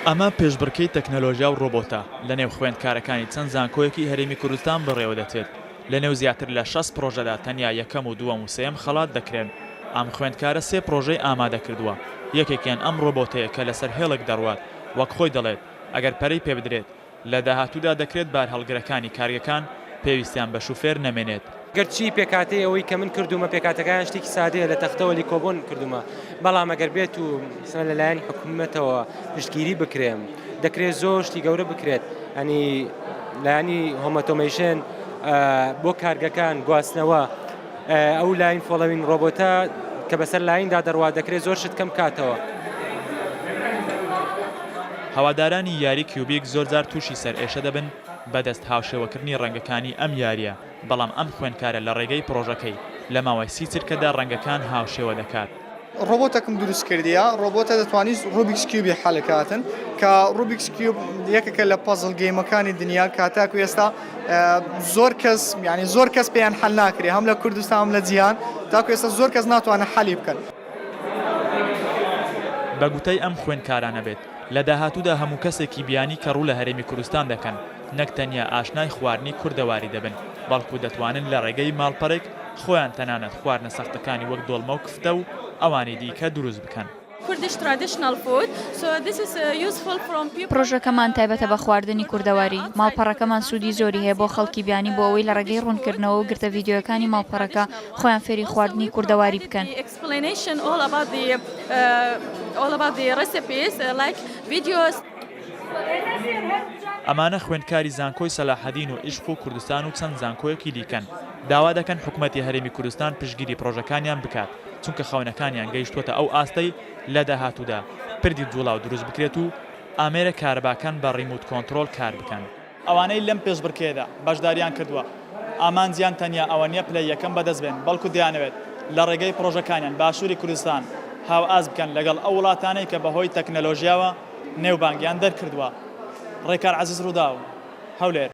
ئەمە پێشبڕکێی تەکنەلۆژیا و ڕۆبۆتە لەنێو خوێندکارەکانی چەند زانکۆیەکی هەرێمی کوردستان بەڕێوەدەچێت، لەنێو زیاتر لە 60 پڕۆژەدا تەنیا یەکەم و دووەم و سێیەم خەڵات دەکرێن، ئەم خوێندکارە سێ پڕۆژەی ئامادەکردووە، یەکێکیان ئەم ڕۆبۆتەیە کە لەسەر هێڵێک دەڕوات، وەک خۆی دەڵێت، ئەگەر پەرەی پێبدرێت، لە داهاتوودا دەکرێت بارهەڵگرەکانی کارگەکان پێویستیان بە شوفێر نەمێنێت. گەرچی پێکهاتەی ئەوەی کە من کردوومە پێکهاتەکان شتێکی سادەیە لە تەختەوە لیکۆبۆن کردوومە بەڵام ئەگەر بێت و مەسەلەن لەلایەن حکومەتەوە پشتگیری بکرێم دەکرێت زۆر شتی گەورە بکرێت ئەنی لایەنی home automation بۆ کارگەکان گواستنەوە ئەو line following ڕۆبۆتە کە بەسەر line دا دەڕوا دەکرێت زۆر شت کەم کاتەوە. هەوادارانی یاری کیوبیک زۆرجار تووشی سەرئێشە دەبن بەدەست هاوشێوەکردنی ڕەنگەکانی ئەم یارییە، بەڵام ئەم خوێندکارە لە ڕێگەی پڕۆژەکەی لە ماوەی 30 چرکەدا ڕەنگەکان هاوشێوە دەکات. ڕۆبۆتەکم دروست کردیە، ڕۆبۆتە دەتوانی Rubik's Cube ی حەلکاتن کە Rubik's Cube یەکێکە لە puzzle game ەکانی دنیا کە تاکو ئێستا زۆر کەس یعنی زۆر کەس پێیان حەل ناکرێ هەم لە کوردستان هەم لە جیهان تاکو ئێستا زۆر کەس ناتوانن حەلی بکەن. بە گوتەی ئەم خوێندکارانە بێت، لە داهاتوودا هەموو کەسێکی بیانی کە ڕوو لە هەرێمی کوردستان دەکەن، نەک تەنیا ئاشنای خواردنی کوردەواری دەبن، بەڵکو دەتوانن لە ڕێگەی ماڵپەڕێک خۆیان تەنانەت خواردنە سەختەکانی وەک دۆڵمە و کفتە و ئەوانی دیکە دروست بکەن. پڕۆژەکەمان تایبەتە بە خواردنی کوردەواری، ماڵپەڕەکەمان سوودی زۆری هەیە بۆ خەڵکی بیانی بۆ ئەوەی لە ڕێگەی ڕوونکردنەوە و گرتە ڤیدیۆیەکانی ماڵپەڕەکە خۆیان فێری خواردنی کوردەواری بکەن. ئەمانە خوێندکاری زانکۆی سەلاحەدین و عیشق و کوردستان و چەند زانکۆیەکی دیکەن، داوا دەکەن حکومەتی هەرێمی کوردستان پشتگیری پڕۆژەکانیان بکات، چونکە خەونەکانیان گەیشتووەتە ئەو ئاستەی لە داهاتوودا پردی جوڵاو دروست بکرێت و ئامێرە کارەباکان بە ڕیموت کۆنترۆڵ کار بکەن. ئەوانەی لەم پێشبڕکێیەدا بەشداریان کردووە، ئامانجیان تەنیا ئەوە نییە پلەی یەکەم بەدەست بێنن، بەڵکو دەیانەوێت لە ڕێگەی پڕۆژەکانیان باشووری کوردستان هاوئاست بکەن لەگەڵ ئەو وڵاتانەی کە بەهۆی تەکنەلۆژیاوە نێوبانگیان دەرکردووە. ڕێکار عەزیز، رووداو، هەولێر.